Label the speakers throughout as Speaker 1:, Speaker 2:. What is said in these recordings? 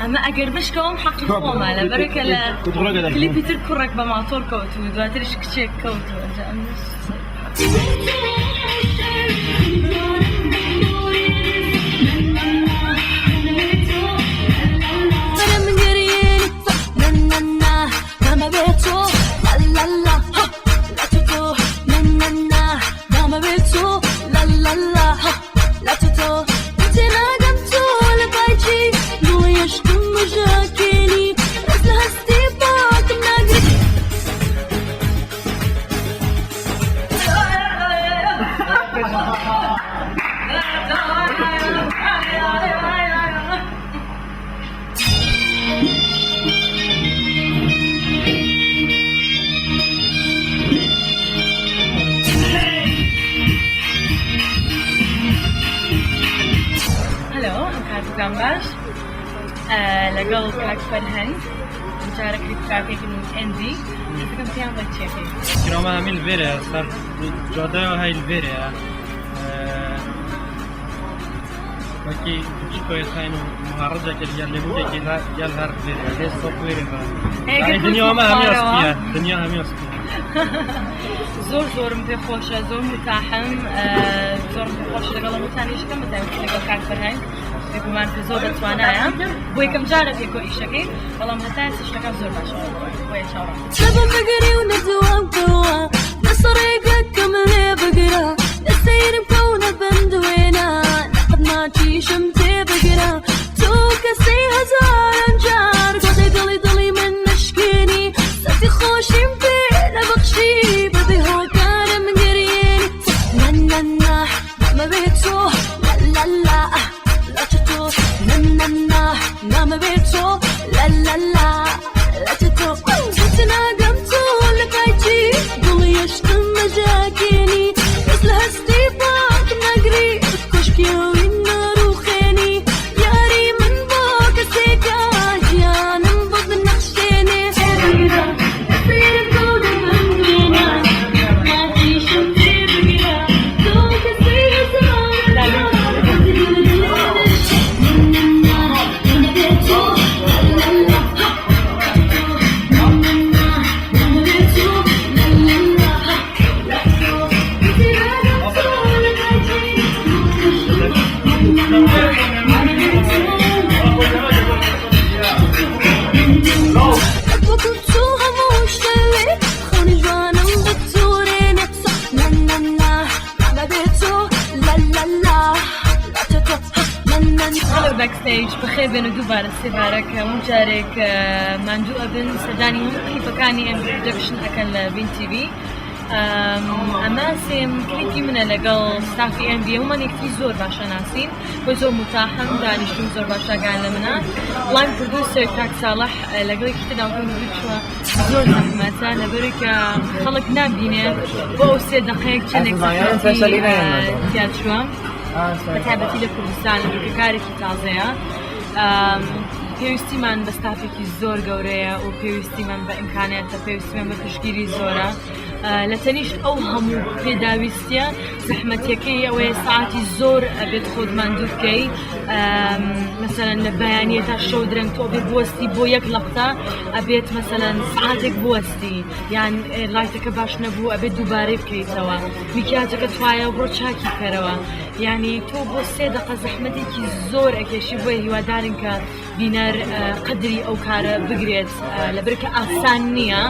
Speaker 1: ئەمە ئەگەر بشکەوم حەقی خۆمە لەبەرەکە لە کلیپی تر کوڕێک بە ماتۆر کەوت و دواترش کچێک کەوت و ئەنجا ئەمنش هەلۆ کاتتان باش لەگەڵ کاک فەرهەنگ جارە کلیپ کاکێکن و ئێندی حەزەکەم پێیان بڵێ چیەکەی
Speaker 2: کرامە هەمی لڤێرە سەر جادەیە هەی لڤێرەیە وەکی چکۆی خاین و مهڕجەکە گەل لێبووێکی گەل هەر لێرە لێ سۆپ وێرە دنیا مە هەمی ئەسپیە دنیا هەمی ئەسپیە
Speaker 1: زۆر زۆرم پێ خۆشە زۆر متاحم زۆرم پێ خۆشە لەگەڵ هەمووتانیشکەم بە تایبەتی لەگەڵ کاک فەرهەنگ بێگومان کە زۆر بەتوانایە بۆ یەکەم جارە پێکۆ ئیشەکەی بەڵام هەتا ئێستا شتەکان زۆر باشە بۆیە چاوەڕام Backstage بەخێر بێن و دووبارە سێبارە کە هەموو جارێک ماندوو ئەبن سەردانی هەموو کلیپەکانی ئێم production ئەکەن لە ڤین تیڤی. ئەمە سێم کلیپی منە لەگەڵ ستافی ئێم ڤی، هەموومان یەکتری زۆر باشە ناسین، بۆی زۆر متاحم دانیشتوم زۆر باشاگان لە منە. line producer کاک ساڵح لەگەڵ یەکی تر داوەکەم چووە زۆر زەحمەتە لەبەرەوەی کە خەڵک نابینێ بۆ ئەو سێ دەقەیەک چەندێک زەحمەتی تیا چووە، بە تایبەتی لە کوردستان لەبەر کە کارێکی تازەیە. پێویستیمان بە ستافێکی زۆر گەورەیە و پێویستیمان بە ئیمکانیاتە، پێویستیمان بە پشتگیری زۆرە. لە تەنیشت ئەو هەموو پێداویستیە زەحمەتیەکەی ئەوەیە ساعتی زۆر ئەبێت خۆت ماندوو بکەی، مەسەلەن لە بەیانیە تا شەو درەنگ تۆ ئەبێت بوەستی بۆ یەک لەقتە، ئەبێت مەسەلەن سعاتێک بوەستی، یان لایتەکە باش نەبوو ئەبێت دووبارەی بکەیتەوە، میکیاجەکە توایە بڕۆ چاکی بکەرەوە، یعنی تۆ بۆ سێ دەقە زەحمەتێکی زۆر ئەکێشی. بۆیە هیوادارین کە بینەر قەدری ئەو کارە بگرێت، لەبەر کە ئاسان نییە،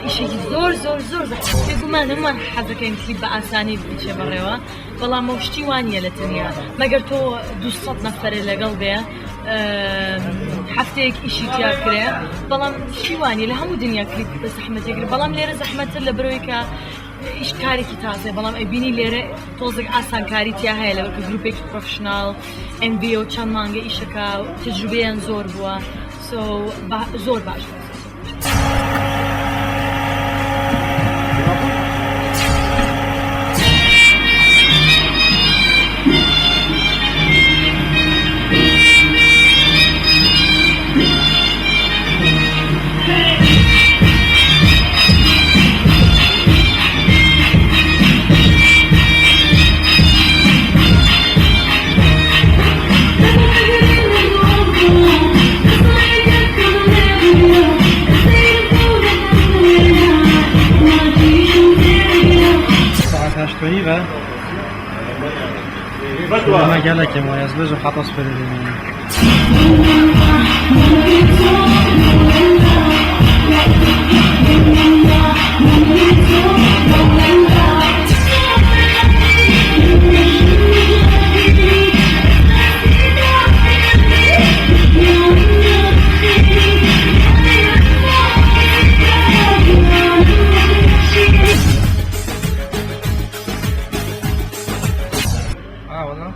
Speaker 1: ئیشێکی زۆر زۆر زۆر زەحمەت. بێگومان هەموومان حەزەکەین کلیپ بە ئاسانی بچێ بەڕێوە، بەڵام ئەو شتی وا نییە لە تەنیا، مەگەر تۆ 200 نەفەرێ لەگەڵ بێ هەفتەیەک ئیشی تیا بکرێ، بەڵام شتی وا نییە. لە هەموو دنیا کلیپ بە زەحمەتێک، بەڵام لێرە زەحمەتتر لەبەرەوەی کە ئیش کارێکی تازەیە، بەڵام ئەیبینی لێرە تۆزێک ئاسانکاری تیا هەیە لەبەر کە گروپێکی professional MV چەند مانگە ئیشەکە تەجروبەیان زۆر بووە، so زۆر باش بوو.
Speaker 2: ما gelek ما ez bêjim heta sifirê dimînim. آه والله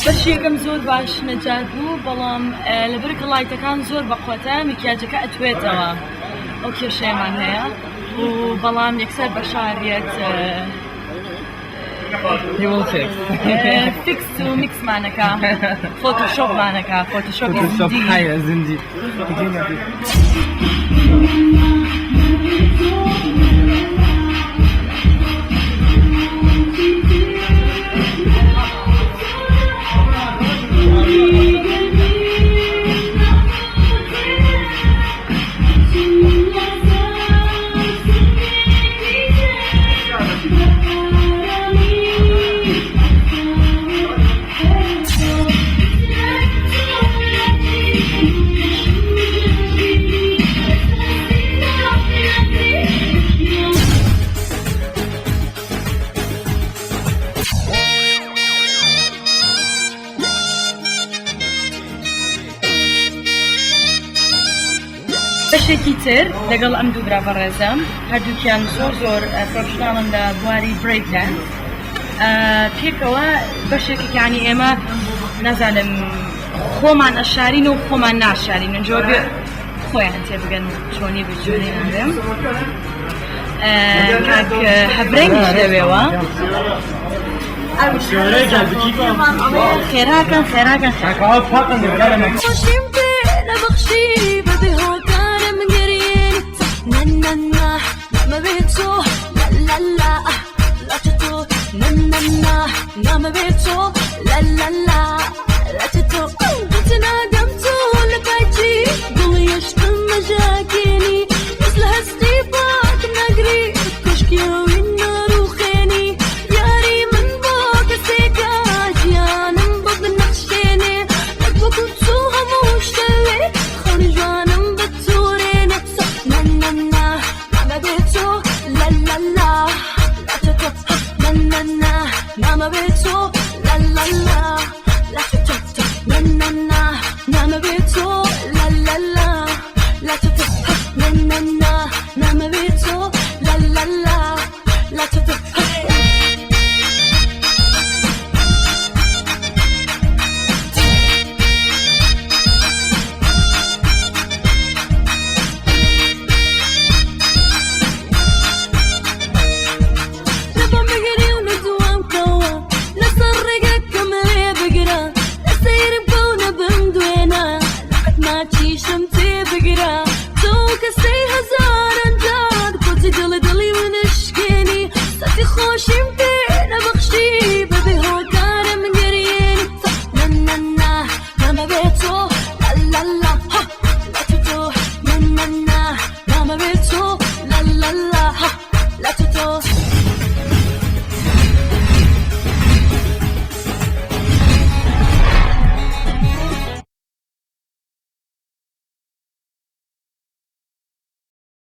Speaker 1: بەشی یەکەم زۆر باش نەجات بوو، بەڵام لەبەر کە light ەکان زۆر بەقوەتە میکیاجەکە ئەتوێتەوە، ئەو کێشەیەمان هەیە و بەڵام یەکسەر بەشاریەت
Speaker 2: He will fix.
Speaker 1: fix و میکسمانەکە، فۆتۆشۆپمانەکە، فۆتۆشۆپی
Speaker 2: Photoshop
Speaker 1: زیندی.
Speaker 2: حية زندي.
Speaker 1: بەشێکی تر لەگەڵ ئەم دوو برا بەڕێزم، هەردووکیان زۆر زۆر professional ن لە بواری break dance. پێکەوە بەشێکێکیانی ئێمە نازانم خۆمان ئەشارین و خۆمان ناشارین، جۆ بێ خۆیان تێبگەن چۆنی بە چۆنی نابێم. کاک هەبرەنگیش لەوێوە خێراکەن خێراکەن.
Speaker 3: خۆشیم پێ نەبەخشی بەبێ هۆکارم گریێنی نا نا نا نامەوێت تۆ لا لا لا لا تۆ نا نا نا نامەوێت تۆ لا لا لا لا تۆ تنادەم تۆ لە پاچی دڵی یەشتم مەژاکێنی بەس لە هەستی پاک نەگری کۆشکیەوەی ناڕوخێنی دیاری من بۆ کەسێکە ژیانم بۆ بنەخشێنێ وەک وەکو تۆ هەموو شتەوێ خەونی جوانم بتورێنێ نا نا نا نامەبێت تۆ لا لا لا لا تۆ نا نا نا نامەبێت تۆ.